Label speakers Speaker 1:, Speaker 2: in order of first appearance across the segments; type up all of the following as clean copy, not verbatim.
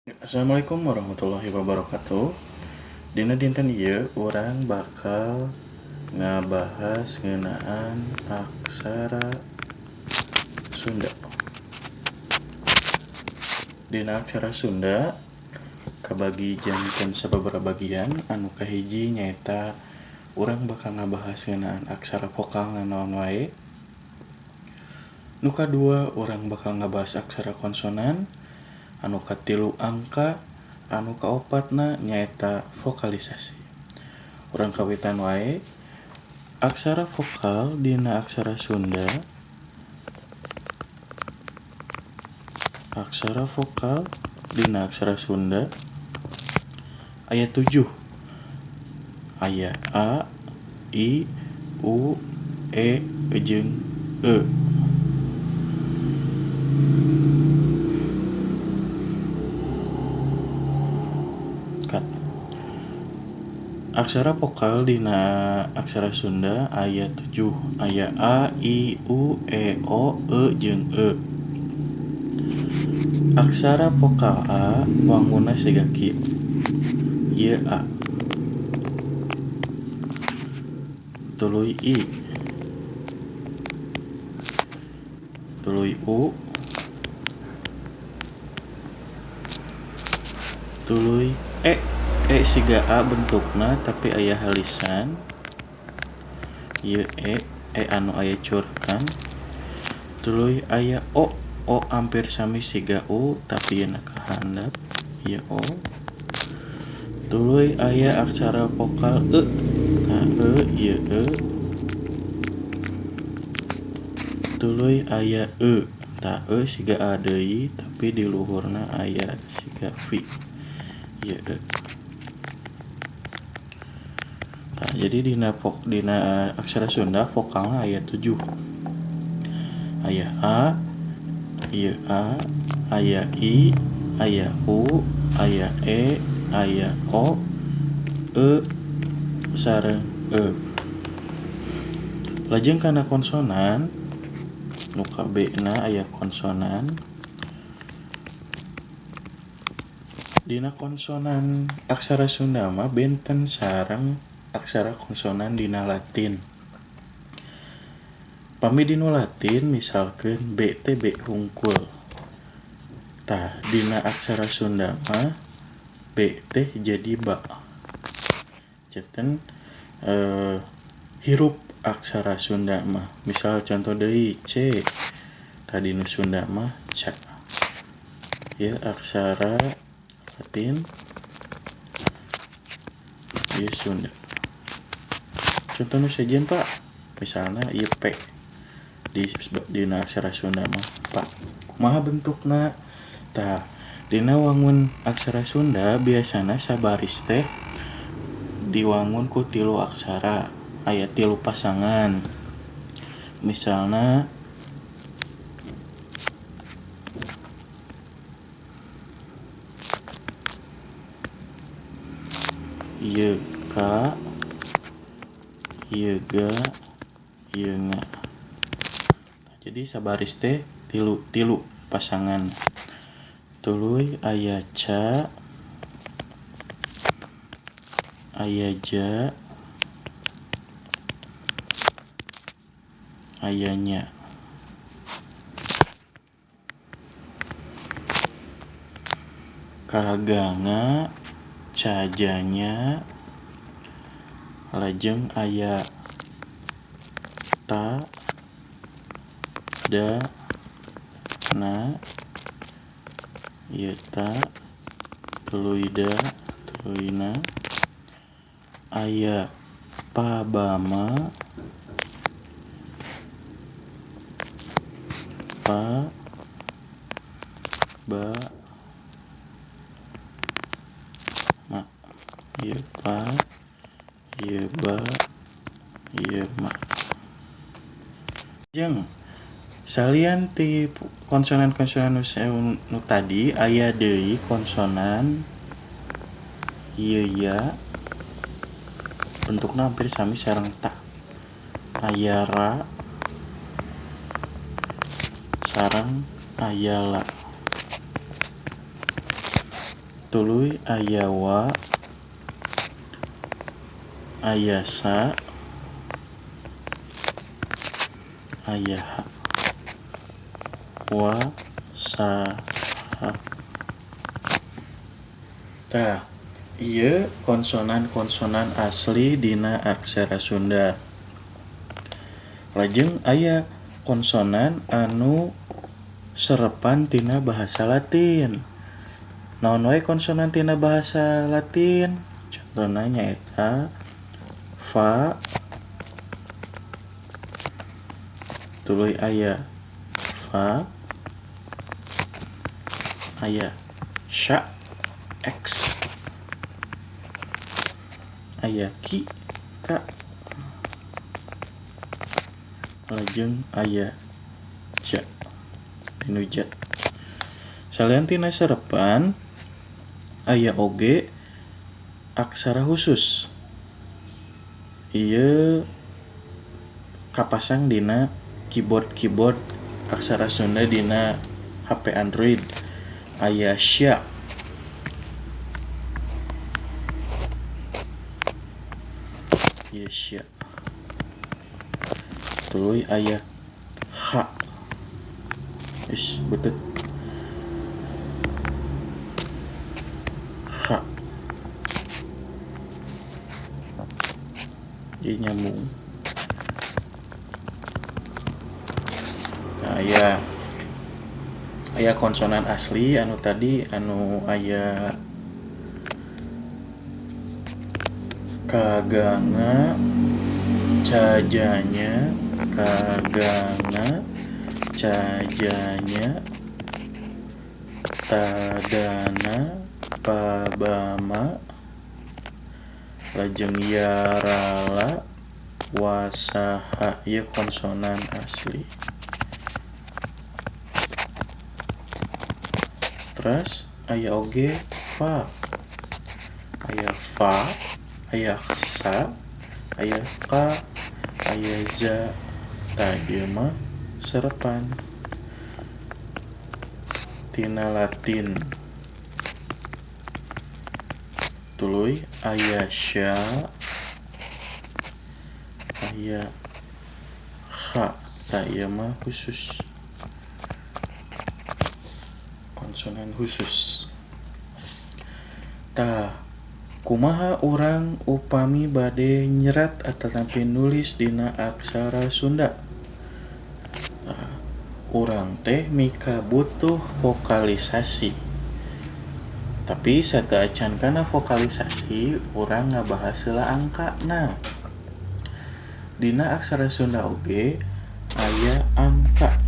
Speaker 1: Assalamualaikum warahmatullahi wabarakatuh. Dina dinten ieu urang bakal ngabahas ngeunaan aksara Sunda. Dina aksara Sunda kabagi janten sababaraha bagian. Anu kahiji nyaeta urang bakal ngabahas ngeunaan aksara vokal naon wae. Nu kadua urang bakal ngabahas aksara konsonan. Anu katilu angka, anu kaopatna nyaeta vokalisasi. Urang kawitan wae. Aksara vokal dina aksara Sunda. Aksara vokal dina aksara Sunda aya 7. Aya A, I, U, E, jeung E. Aksara vokal dina aksara Sunda aya 7. Aya A, I, U, E, O, E, jeung E. Aksara vokal A wangunna siga kieu. Ieu A. Tuluy I. Tuluy U. Tuluy E. E siga A bentukna tapi aya halisan. Ieu E, E anu aya curkan. Tuluy aya O. O hampir sami siga U tapi ieu na kahandap. Ieu O. Tuluy aya aksara vokal E. Nah, E ieu E. Tuluy aya E. Tah E siga A deui tapi di luhurna aya siga V. Ieu E. Nah, jadi dina aksara Sunda vokalna aya 7. Aya A, ieu A, aya I, aya U, aya E, aya O, E, sareng E. Lajeng kana konsonan, nu ka B na aya konsonan. Dina konsonan aksara Sunda mah benten sareng aksara konsonan dina Latin. Pami dina Latin misalkeun B teh B hungkul. Tah dina aksara Sunda mah B teh jadi ba. Janten hirup aksara Sunda mah. Misal contoh deui C. Tah dina Sunda mah ca. Ieu aksara Latin, ieu Sunda. Contoh nu sejen Pak, misalna ieu P. Dina aksara Sunda mah Pak. Kumaha bentukna? Tah, dina wangun aksara Sunda biasana sabaris teh diwangun ku 3 aksara, aya 3 pasangan. Misalna ieu K, ieu G, ieu Ng. Jadi sabaris teh tilu pasangan. Tuluy aya ca, aya ja, aya nya. Kaganga, cajanya, lajeng aya ta, da, na, ieu ta, tuluy da, tuluy na, aya pabama, pa, ba, ma. Ieu pa, ieu ba, ieu ma. Jeung salian ti konsonan-konsonan nu tadi aya deui konsonan ieu ya, bentukna hampir sami sareng ta. Aya ra sareng aya la. Tuluy aya wa, aya sa, aya ha. Wa, sa, ha. Tah, ieu konsonan-konsonan asli dina aksara Sunda. Lajeng aya konsonan anu serepan tina bahasa Latin. Naon wae konsonan tina bahasa Latin? Contohna nyaeta fa, tuluy aya fa, aya sya, x, aya ki, k, lajeng aya ja, tinu ja. Salian tina serepan aya oge aksara khusus. Ieu kapasang dina keyboard-keyboard aksara Sunda dina HP Android. Aya sya, ieu sya. Tuluy aya ha. Is beuteut. Ha. Jadi nyambung. Nah, aya konsonan asli anu tadi anu aya kaganga, cajanya, kaganga, cajanya, tadana, pabama, lajeng yarala, wasaha. Ieu konsonan asli. Terus aya oge fa. Aya fa, aya sa, aya ka, aya za. Tah ieu mah serepan tina Latin. Tuluy aya sya, aya ha. Tah ieu mah khusus, konsonan khusus. Tah, kumaha urang upami bade nyerat atanapi nulis dina aksara Sunda? Nah, urang teh mika butuh vokalisasi. Tapi sateuacan kana vokalisasi, urang ngabahas heula angkana. Dina aksara Sunda oge aya angka.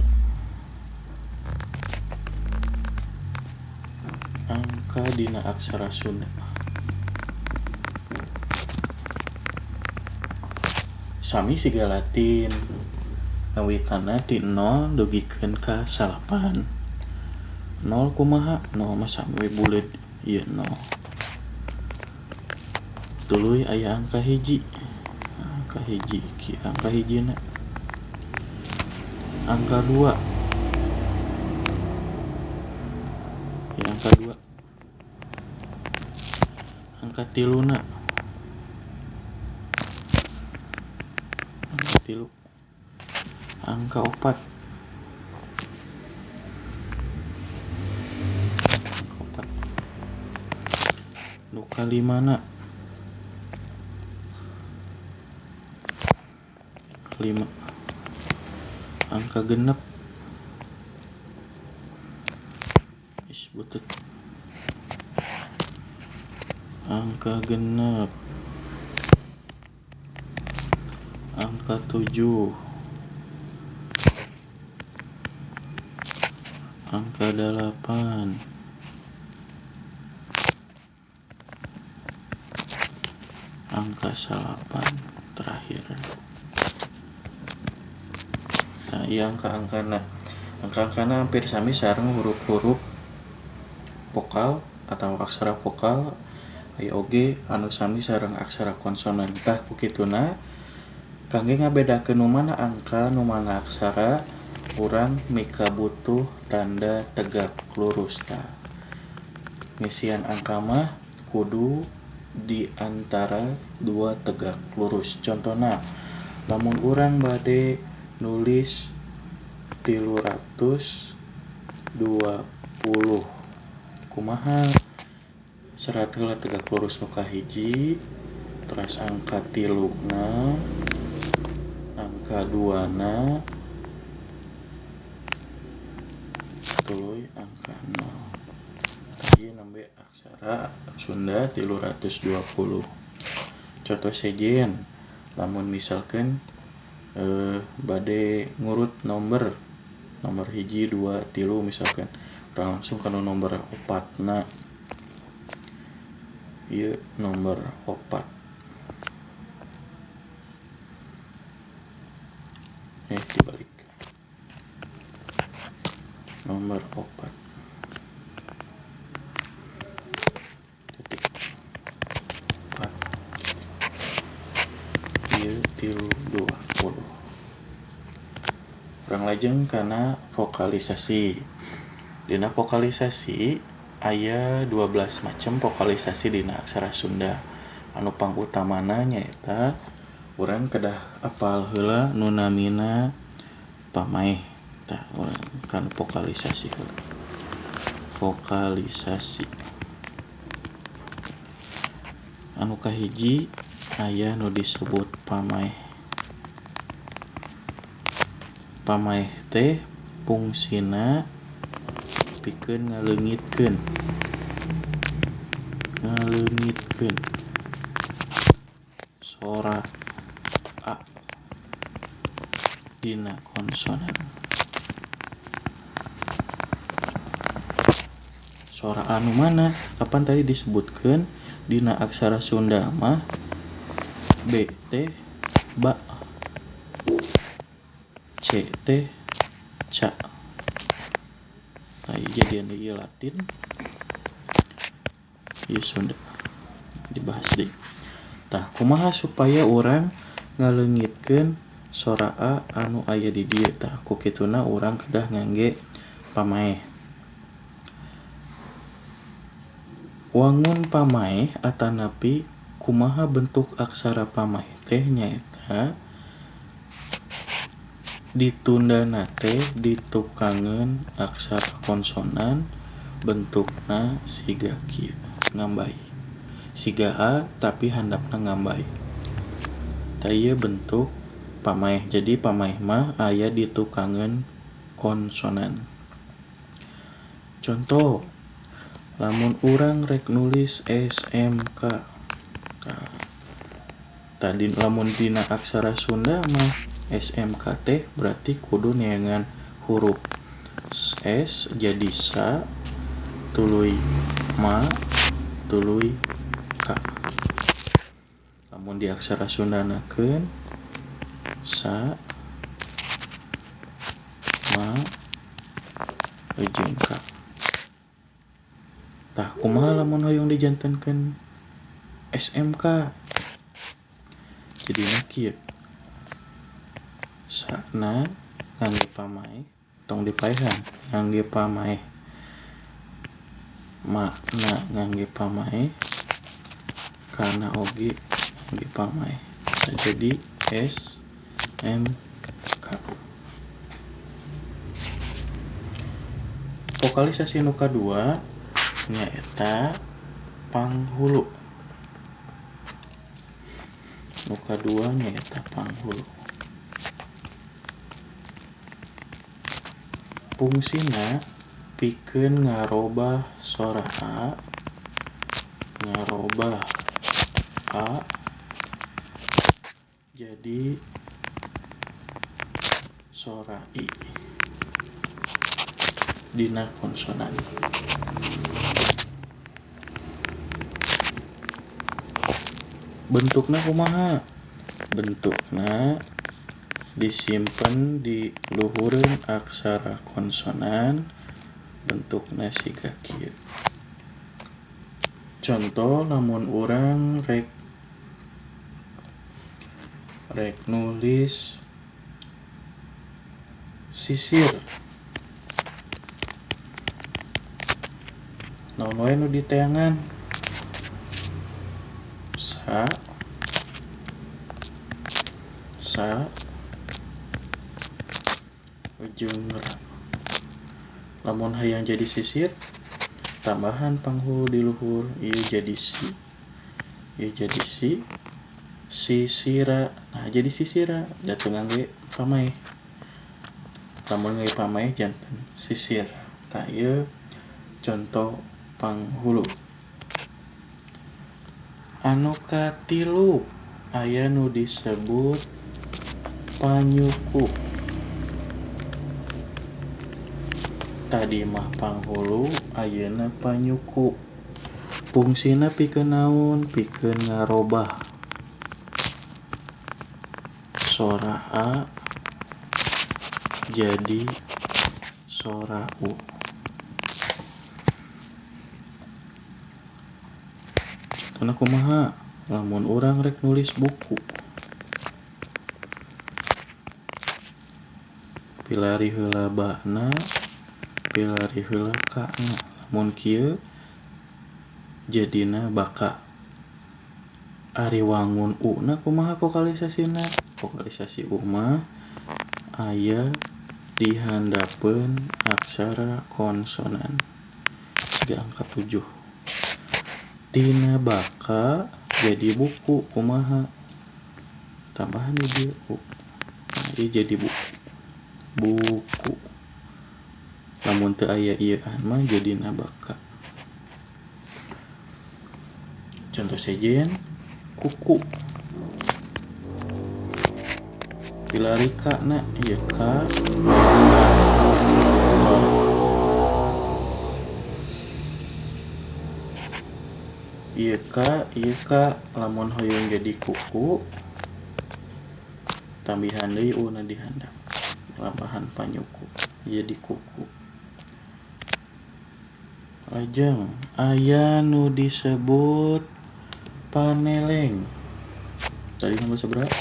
Speaker 1: Angka dina aksara Sunda. Sami siga Latin, ngawitana ti 0 dugikeun ka 9. 0 kumaha? 0 mah sami we buleud ieu 0. Tuluy aya angka hiji. Angka hiji ki angka hijina. Angka 2. Ya, angka 2. Angka 3 na. Angka 3. Angka 4. Angka 4. Nu kalimana. 5. Angka 6. Is butut. Angka 6. Angka 7. Angka 8. Angka 9 terakhir. Nah, iya angka-angkana. Angka-angkana hampir sami sareng huruf-huruf vokal atau aksara vokal, aya oge anu sami sareng aksara konsonan. Tah ku kituna kangge ngabedakeun nu mana angka nu mana aksara, urang mika butuh tanda tegak lurus. Tah, Ngisian angka mah kudu di antara dua tegak lurus. Contohna lamun urang bade nulis 320, kumaha? Serat heula tegak lurus nu kahiji, teras angka 3 na, angka 2 na, tuluy angka 0. Tadi nembe aksara Sunda 320. Contoh sejen, lamun misalkan bade ngurut nomor 1, 2, 3 misalkan, urang langsung kana nomor 4 na. Ieu nomor 4. Dibalik. Nomor 4. Titik 4. Ieu 320. Urang lajeng kana vokalisasi. Dina vokalisasi aya 12 macam vokalisasi dina aksara Sunda. Anu pangutamana nyaeta urang kedah apal heula nu namina pamaeh. Tah urang kana vokalisasi heula. Vokalisasi anu kahiji aya nu disebut pamaeh. Pamaeh teh fungsina pikeun ngaleungitkeun sora a dina konsonan. Sora anu mana? Kapan tadi disebutkeun dina aksara Sunda mah B teh ba, C teh ca. Nah, jadian ieu Latin, ieu Sunda dibahas deui. Tah, kumaha supaya urang ngaleungitkeun sora a anu aya di dieu? Tah, ku kituna urang kedah ngangge pamaeh. Wangun pamaeh atanapi kumaha bentuk aksara pamaeh teh nyaeta ditundana teh ditukangeun aksara konsonan bentukna siga kieu ngambay. Siga a tapi handapna ngambay. Tah ieu bentuk pamaeh. Jadi pamaeh mah aya ditukangeun konsonan. Contoh, lamun urang rek nulis SMK. Nah, tadi lamun dina aksara Sunda mah SMK teh berarti kudu neangan huruf S jadi sa, tuluy ma, tuluy ka. Lamun di aksara Sundanakeun sa, ma, jeung ka. Tah kumaha lamun hoyong dijantenkeun SMK? Jadina kieu. Sana ngangge pamaeh, tong dipaehan, ngangge pamaeh. Makna ngangge pamaeh, kana oge ngangge pamaeh. Jadi S M K. Vokalisasi nu kadua nyaeta panghulu. Nu kadua nyaeta panghulu. Fungsina pikeun ngarobah sora a, ngarobah a jadi sora i dina konsonan. Bentukna kumaha? Bentukna disimpen di luhureun aksara konsonan, bentukna siga kieu. Contoh lamun urang rek nulis sisir. Naon wae nu diteangan? Sa, sa, ujung ra. Lamun hayang jadi sisir, tambahan panghulu di luhur, ieu jadi si, ieu jadi si, sisira. Nah, jadi sisira da teu ngangge pamaeh. Lamun ngangge pamaeh janten sisir. Tah ieu contoh panghulu. Anu katilu aya nu disebut panyuku. Tadi mah panghulu, ayeuna panyuku. Fungsina pikeun naon? Pikeun ngarobah sora A jadi sora U. Contohna kumaha? Lamun urang rek nulis buku, pilari heula ba-na, pilari heula ka-na. Lamun kieu jadina baka. Ari wangun U-na kumaha vokalisasina? Vokalisasi U mah aya di handapeun aksara konsonan siga angka 7. Tina baka jadi buku kumaha? Tambahan di dieu U. Nah, ieu jadi buku. Buku. Lamun teu aya ieuan mah jadina baka. Contoh sejen kuku. Pilari ka na ieu ka. Ieu ka, ieu ka. Lamun hoyong jadi kuku, tambihan deui U na di handap. Tambahan panyuku jadi kuku. Lajeng aya nu disebut paneleng. Tadi nomor sabaraha?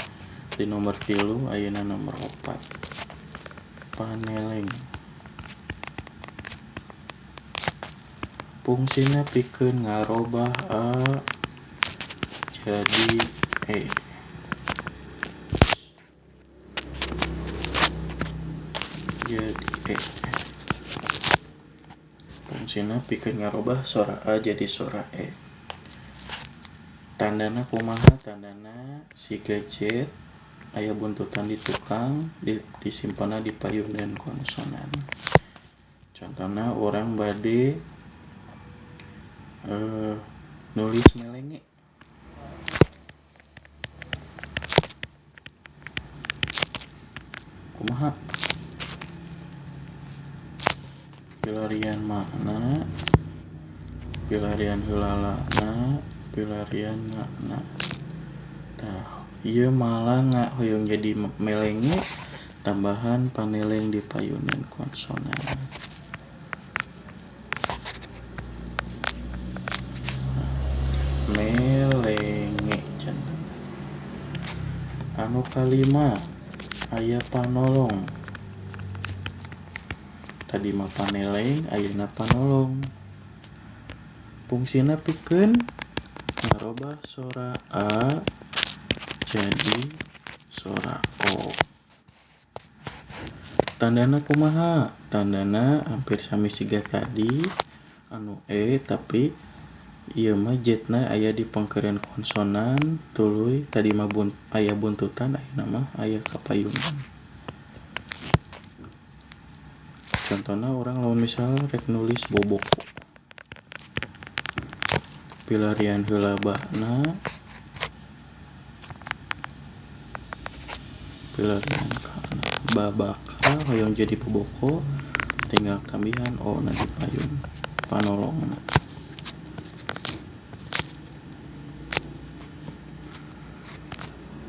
Speaker 1: Di nomor 3, ayeuna nomor 4. Paneleng. Fungsina pikeun ngarobah A jadi E. Jadi E. Fungsina pikeun ngarobah sora A jadi sora E. Tandana kumaha? Tandana siga Z aya buntutan di tukang, disimpanna di payun dan konsonan. Contohna urang bade nulis melenge. Kumaha? Pilarian makna, pilarian heulalana, pilarian makna. Tah, ieu malanga hoyong jadi melenge, tambahan paneleng di payunan konsonan. Melenge janten. Anu kalima aya panolong. Tadi mah paneleng, ayeuna panolong. Fungsina pikeun ngarobah sora A jadi sora O. Tandana kumaha? Tandana hampir sami siga tadi anu E, tapi ieu mah Z-na aya di pangkeureun konsonan, tuluy tadi mah aya buntutan, ayeuna mah aya kapayunan. Contohna urang lamun misal rek nulis boboko. Pilarian heula ba-na, pilarian ka-na. Babaka hoyong jadi boboko, tinggal tambihan O na di payun panolongna.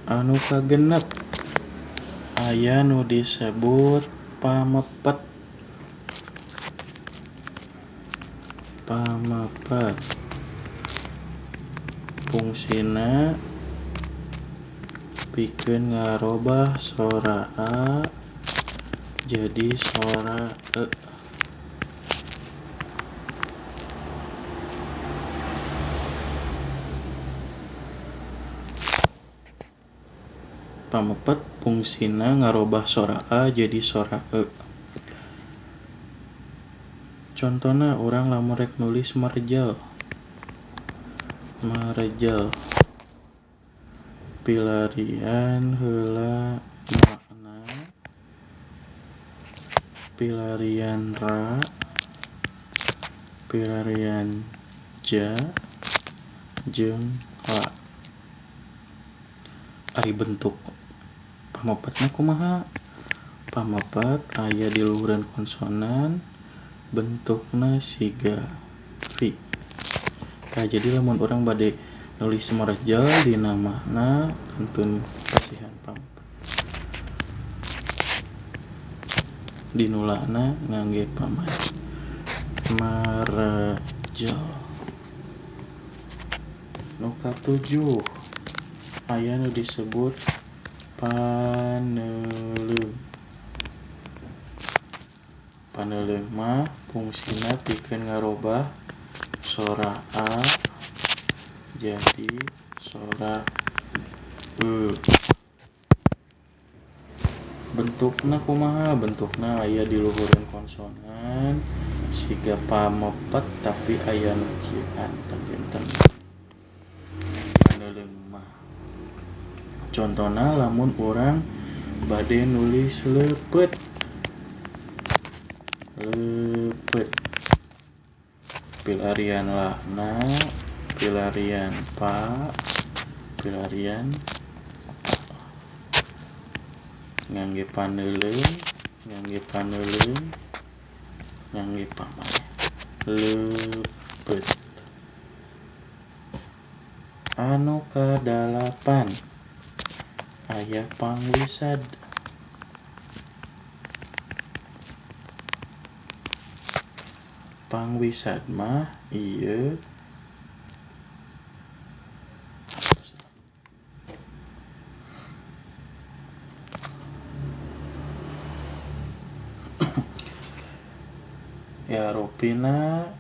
Speaker 1: Anu kagenep aya nu disebut pamepet. Pamepet fungsina pikeun ngarobah sora A jadi sora E. Pamepet fungsina ngarobah sora a jadi sora e. Contona urang lamun rek nulis marjal. Marjal pilarian heula makna, pilarian ra, pilarian ja, jeung la. Ari bentuk pamepetna kumaha? Pamepet aya di luhureun konsonan, bentukna siga v. Nah, jadi lamun urang bade nulis marjal dina makna kantun pasihan pamepet. Dinulana ngangge paman marjal. Nu katujuh aya nu disebut paneleung. Paneleung mah fungsina pikeun ngarobah sora a jadi sora e. Bentukna kumaha? Bentukna aya di luhureun konsonan siga pamepet tapi aya nu kieuan tah janten paneleung mah. Contona lamun urang bade nulis leupeut. Leupeut pilarian lakna, pilarian pa, pilarian ngangge paneleung, ngangge paneleung, ngangge pamane. Leupeut. Anu kadalapan aya pangwisad. Pangwisad mah ieu ya rupina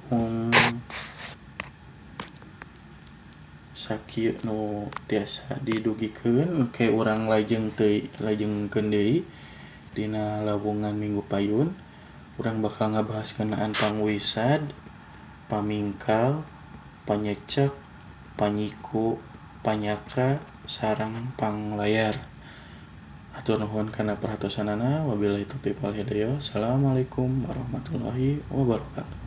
Speaker 1: sakieu nu tiasa didugikeun engke urang lajeng teu lajengkeun deui dina lawungan minggu payun. Urang bakal ngabahas ngeunaan pangwisad, pamingkal, panyecek, panyiku, panyakra, sareng panglayar. Hatur nuhun kana perhatosanana. Wabillahi taufiq wal hidayah. Assalamualaikum warahmatullahi wabarakatuh.